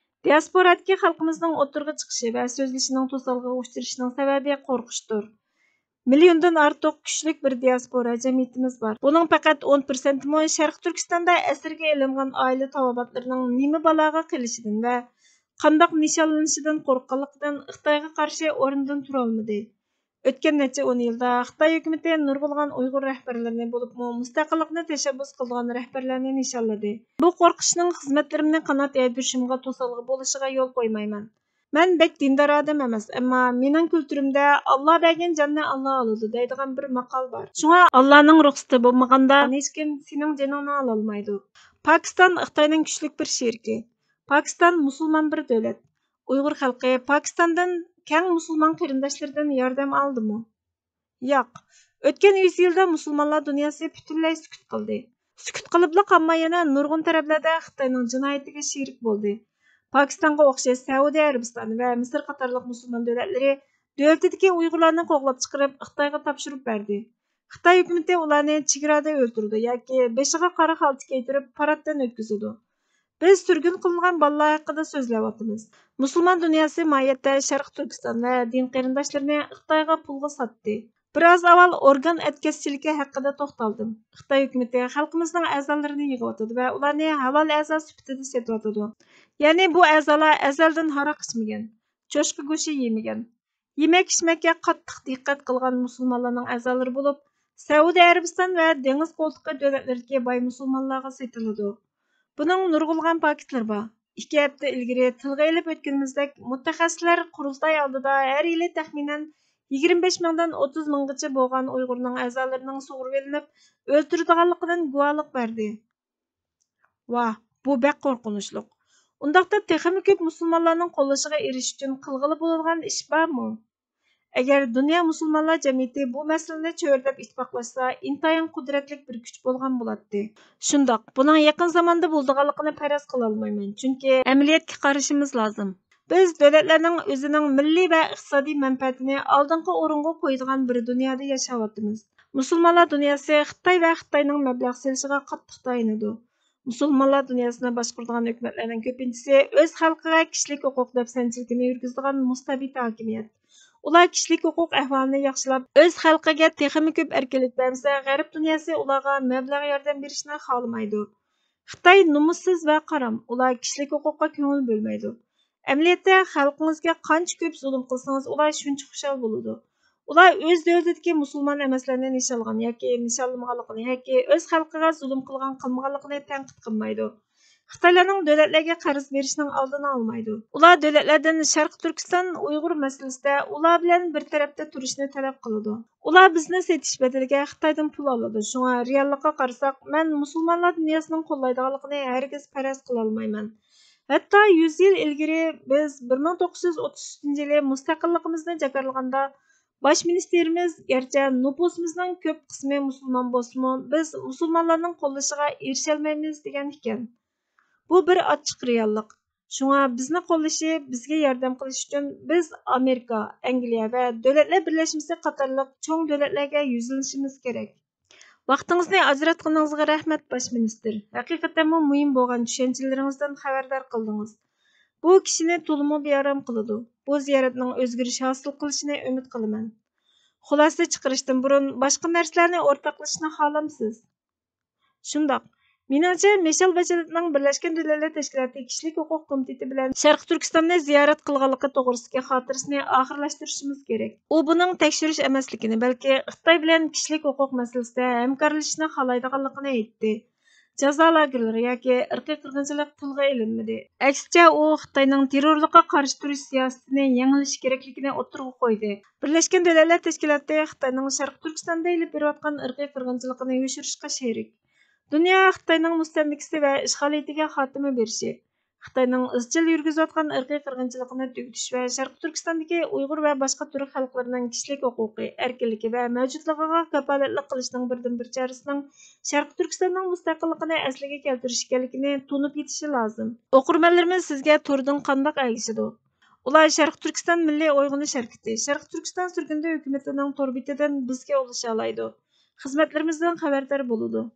دىياسپورادىكى خەلقىمىزنىڭ ئوتتۇرىغا چىقىشى ۋە سۆزلىشىنىڭ توسالغۇغا ئۇچرىشىنىڭ سەۋەبى قورقۇشتۇر. مىليوندىن ئارتۇق كۈچلۈك بىر دىياسپورا جەمئىيىتىمىز بار. بۇنىڭ پەقەت ئون پىرسەنتىمۇ شەرقىي تۈركىستاندا ئەسىرگە ئېلىنغان ئائىلە تاۋابىئاتلىرىنىڭ نېمە بالاغا قېلىشىدىن ۋە قانداق نىشانلىنىشىدىن قورققانلىقىدىن خىتايغا قارشى ئورنىدىن تۇرالمىدى. ئۆتكەن نەچچە ئون يىلدا خىتاي ھۆكۈمىتى نۇرغۇنلىغان ئۇيغۇر رەھبەرلىرىنى، بولۇپمۇ مۇستەقىللىقنى تەشەببۇس قىلىدىغان رەھبەرلەرنى نىشانلىدى. بۇ قورقۇشنىڭ خىزمەتلىرىمنى قانات يايدۇرۇشۇمغا توسالغۇ بولۇشىغا يول قويمايمەن. مەن بەك دىندار ئادەم ئەمەس، ئەمما مېنىڭ كۈلتۈرۈمدە «ئاللا بەرگەن جاننى ئاللا ئالىدۇ» دەيدىغان بىر ماقال بار. شۇڭا ئاللانىڭ رۇخسىتى بولمىغاندا ھېچكىم سېنىڭ جېنىڭنى ئالالمايدۇ. پاكىستان خىتاينىڭ كۈچلۈك بىر شېرىكى. پاكىستان مۇسۇلمان بىر دۆلەت. ئۇيغۇر خەلقى پاكىستاندىن كەڭ مۇسۇلمان قېرىنداشلىرىدىن ياردەم ئالدىمۇ؟ ياق. ئۆتكەن يۈز يىلدا مۇسۇلمانلار دۇنياسى پۈتۈنلەي سۈكۈت قىلدى. سۈكۈت قىلىپلا قالماي، يەنە نۇرغۇن تەرەپلەردە خىتاينىڭ جىنايىتىگە شېرىك بولدى. پاكىستانغا ئوخشاش سەئۇدى ئەرەبىستان ۋە مىسىر قاتارلىق مۇسۇلمان دۆلەتلىرى دۆلىتىدىكى ئۇيغۇرلارنى قوغلاپ چىقىرىپ، خىتايغا تاپشۇرۇپ بەردى. خىتاي ھۆكۈمىتى ئۇلارنى چېگرادا ئۆلتۈرىدۇ ياكى بېشىغا قارا خالتا كىيدۈرۈپ، پاراتتىن ئۆتكۈزىدۇ. بىز سۈرگۈن قىلىنغان بالىلار ھەققىدە سۆزلەۋاتىمىز. مۇسۇلمان دۇنياسى ماھىيەتتە شەرقىي تۈركىستان ۋە دىن قېرىنداشلىرىنى خىتايغا پۇلغا ساتتى. بىر ئاز ئاۋۋال ئورگان ئەتكەسچىلىكى ھەققىدە توختالدىم. خىتاي ھۆكۈمىتى خەلقىمىزنىڭ ئەزالىرىنى يىغىۋاتىدۇ ۋە ئۇلارنى ھالال ئەزا سۈپىتىدە سېتىۋاتىدۇ. يەنى بۇ ئەزالار ئەزەلدىن ھاراق ئىچمىگەن، چوشقا گۆشى يېمىگەن، يېمەك-ئىچمەككە قاتتىق دىققەت قىلغان مۇسۇلمانلارنىڭ ئەزالىرى بولۇپ، سەئۇدى ئەرەبىستان ۋە دېڭىز قولتۇقى دۆلەتلىرىدىكى باي مۇسۇلمانلارغا سېتىلىدۇ. بۇنىڭ نۇرغۇنلىغان پاكىتلىرى بار. ئىككى ھەپتە ئىلگىرى تىلغا ئېلىپ ئۆتكىنىمىزدەك، مۇتەخەسسىسلەر قۇرۇلتاي ئالدىدا ھەر يىلى تەخمىنەن يىگىرمە بەش مىڭدىن ئوتتۇز مىڭغىچە بولغان ئۇيغۇرنىڭ ئەزالىرىنىڭ سۇغۇرۇۋېلىنىپ ئۆلتۈرىدىغانلىقىدىن گۇۋاھلىق بەردى. ۋاھ، بۇ بەك قورقۇنچلۇق. ئۇنداقتا تېخىمۇ كۆپ مۇسۇلمانلارنىڭ قوللىشىغا ئېرىشىش ئۈچۈن قىلغىلى بولىدىغان ئىش بارمۇ؟ ئەگەر دۇنيا مۇسۇلمانلار جەمئىيىتى بۇ مەسىلىنى چۆرىدەپ ئىتتىپاقلاشسا، ئىنتايىن قۇدرەتلىك بىر كۈچ بولغان بولاتتى. شۇنداق، بۇنىڭ يېقىن زاماندا بولىدىغانلىقىنى پەرەز قىلالمايمەن، چۈنكى ئەمەلىيەتكە قارىشىمىز لازىم. بىز دۆلەتلەرنىڭ ئۆزىنىڭ مىللىي ۋە ئىقتىسادىي مەنپەئەتىنى ئالدىنقى ئورۇنغا قويىدىغان بىر دۇنيادا ياشاۋاتىمىز. مۇسۇلمانلار دۇنياسى خىتاي ۋە خىتاينىڭ مەبلەغ سېلىشىغا قاتتىق تايىنىدۇ. مۇسۇلمانلار دۇنياسىنى باشقۇرىدىغان ھۆكۈمەتلەرنىڭ كۆپىنچىسى ئۆز خەلقىگە كىشىلىك ھوقۇق دەپسەندىچىلىكىنى يۈرگۈزىدىغان مۇستەبىت ھاكىمىيەت. ئۇلار كىشىلىك ھوقۇق ئەھۋالىنى ياخشىلاپ، ئۆز خەلقىگە تېخىمۇ كۆپ ئەركىنلىك بەرمىسە، غەرب دۇنياسى ئۇلارغا مەبلەغ ياردەم بېرىشنى خالىمايدۇ. خىتاي نومۇسسىز ۋە قارام، ئۇلار كىشىلىك ھوقۇققا كۆڭۈل بۆلمەيدۇ. ئەمەلىيەتتە، خەلقىڭىزگە قانچە كۆپ زۇلۇم قىلسىڭىز، ئۇلار شۇنچە خۇشال بولىدۇ. ئۇلار ئۆز دۆلىتىدىكى مۇسۇلمان ئەمەسلەرنى نىشانلىغان ياكى نىشانلىمىغانلىقىنى ياكى ئۆز خەلقىگە زۇلۇم قىلغان قىلمىغانلىقىنى تەنقىد قىلمايدۇ. خىتايلارنىڭ دۆلەتلەرگە قەرز بېرىشنىڭ ئالدىنى ئالمايدۇ. ئۇلار دۆلەتلەردىن شەرقىي تۈركىستان ئۇيغۇر مەسىلىسىدە ئۇلار بىلەن بىر تەرەپتە تۇرۇشنى تەلەپ قىلىدۇ. ئۇلار بىزنى سېتىش بەدىلىگە خىتايدىن پۇل ئالىدۇ. شۇڭا رېئاللىققا قارىساق، مەن مۇسۇلمانلار دۇنياسىنىڭ قوللايدىغانلىقىنى ھەرگىز پەرەز قىلالمايمەن. ھەتتا يۈز يىل ئىلگىرى بىز بىر مىڭ توققۇز يۈز ئوتتۇز ئۈچىنچى يىلى مۇستەقىللىقىمىزنى جاكارلىغاندا، باش مىنىستىرىمىز، گەرچە نوپۇسىمىزنىڭ كۆپ قىسمى مۇسۇلمان بولسىمۇ، بىز مۇسۇلمانلارنىڭ قوللىشىغا ئېرىشەلمەيمىز، دېگەن ئىكەن. بۇ بىر ئاچچىق رېئاللىق. شۇڭا بىزنى قوللىشى، بىزگە ياردەم قىلىشى ئۈچۈن بىز ئامېرىكا، ئەنگلىيە ۋە دۆلەتلەر بىرلەشمىسى قاتارلىق چوڭ دۆلەتلەرگە يۈزلىنىشىمىز كېرەك. ۋاقتىڭىزنى ئاجراتقىنىڭىزغا رەھمەت، باش مىنىستىر. ھەقىقەتەنمۇ مۇھىم بولغان چۈشەنچىلىرىڭىزدىن خەۋەردار قىلدىڭىز. بۇ كىشىنى تولىمۇ بىئارام قىلىدۇ. بۇ زىيارەتنىڭ ئۆزگىرىش ھاسىل قىلىشىنى ئۈمىد قىلىمەن. خۇلاسە چىقىرىشتىن بۇرۇن باشقا نەرسىلەرنى ئورتاقلىشىشنى خالامسىز؟ شۇنداق. مېنىڭچە، مىشېل باچېلېتنىڭ بىرلەشكەن دۆلەتلەر تەشكىلاتى كىشىلىك ھوقۇق كومىتېتى بىلەن شەرقىي تۈركىستاننى زىيارەت قىلغانلىقى توغرىسىدىكى خاتىرىسىنى ئاخىرلاشتۇرۇشىمىز كېرەك. ئۇ بۇنىڭ تەكشۈرۈش ئەمەسلىكىنى، بەلكى خىتاي بىلەن كىشىلىك ھوقۇق مەسىلىسىدە ھەمكارلىشىشنى خالايدىغانلىقىنى ئېيتتى. جازا لاگېرلىرى ياكى ئىرقىي قىرغىنچىلىق تىلغا ئېلىنمىدى. ئەكسىچە، ئۇ خىتاينىڭ تېررورلۇققا قارشى تۇرۇش سىياسىتىنى يېڭىلىش كېرەكلىكىنى ئوتتۇرىغا قويدى. بىرلەشكەن دۆلەتلەر تەشكىلاتى خىتاينىڭ شەرقىي تۈركىستاندا ئېلىپ بېرىۋاتقان ئىرقىي قىرغىنچىلىقىنى يوشۇرۇشقا شېرىك. دۇنيا خىتاينىڭ مۇستەملىكىسى ۋە ئىشغالىيىتىگە خاتىمە بېرىشى، خىتاينىڭ ئىزچىل يۈرگۈزۈۋاتقان ئىرقىي قىرغىنچىلىقىنى تۈگىتىش ۋە شەرقىي تۈركىستاندىكى ئۇيغۇر ۋە باشقا تۈرك خەلقلىرىنىڭ كىشىلىك ھوقۇقى، ئەركىنلىكى ۋە مەۋجۇتلۇقىغا كاپالەتلىك قىلىشنىڭ بىردىنبىر چارىسىنىڭ شەرقىي تۈركىستاننىڭ مۇستەقىللىقىنى ئەسلىگە كەلتۈرۈش ئىكەنلىكىنى تونۇپ يېتىشى لازىم. ئوقۇرمەنلىرىمىز سىزگە توردىن قانداق ئەگىشىدۇ؟ ئۇلار شەرقىي تۈركىستان مىللىي ئويغىنىش ھەرىكىتى، شەرقىي تۈركىستان سۈرگۈندە ھۆكۈمىتىنىڭ تور بېتىدىن بىزگە ئۇلىشالايدۇ. خىزمەتلىرىمىزدىن خەۋەردار بولىدۇ.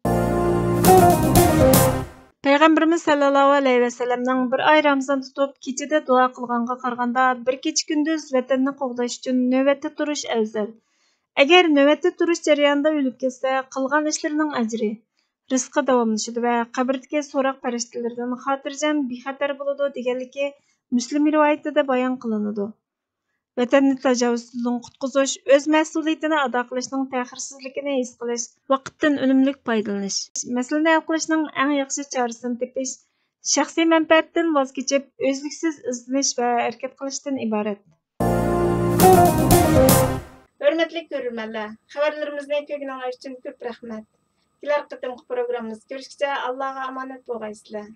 پەيغەمبىرىمىز سەللەللاھۇ ئەلەيھى ۋەسەللەمنىڭ بىر ئاي رامىزان تۇتۇپ، كېچىدە دۇئا قىلغانغا قارىغاندا، بىر كېچە كۈندۈز ۋەتەننى قوغداش ئۈچۈن نۆۋەتتە تۇرۇش ئەۋزەل. ئەگەر نۆۋەتتە تۇرۇش جەريانىدا ئۆلۈپ كەتسە، قىلغان ئىشلىرىنىڭ ئەجرى، رىزقى داۋاملىشىدۇ ۋە قەبرىدىكى سوراق پەرىشتىلىرىدىن خاتىرجەم، بىخەتەر بولىدۇ، دېگەنلىكى مۇسلىم رىۋايىتىدە بايان قىلىنىدۇ. ۋەتەننى تاجاۋۇزچىلىقتىن قۇتقۇزۇش، ئۆز مەسئۇلىيىتىنى ئادا قىلىشنىڭ تەخىرسىزلىكىنى ھېس قىلىش، ۋاقىتتىن ئۈنۈملۈك پايدىلىنىش، مەسىلىنى ھەل قىلىشنىڭ ئەڭ ياخشى چارىسىنى تېپىش، شەخسىي مەنپەئەتتىن ۋاز كېچىپ، ئۈزلۈكسىز ئىزدىنىش ۋە ھەرىكەت قىلىشتىن ئىبارەت. ھۆرمەتلىك كۆرۈرمەنلەر، خەۋەرلىرىمىزنى كۆرگىنىڭلار ئۈچۈن كۆپ رەھمەت. كېلەر قېتىمقى پروگراممىمىزدا كۆرۈشكىچە ئاللاغا ئامانەت بولغايسىلەر.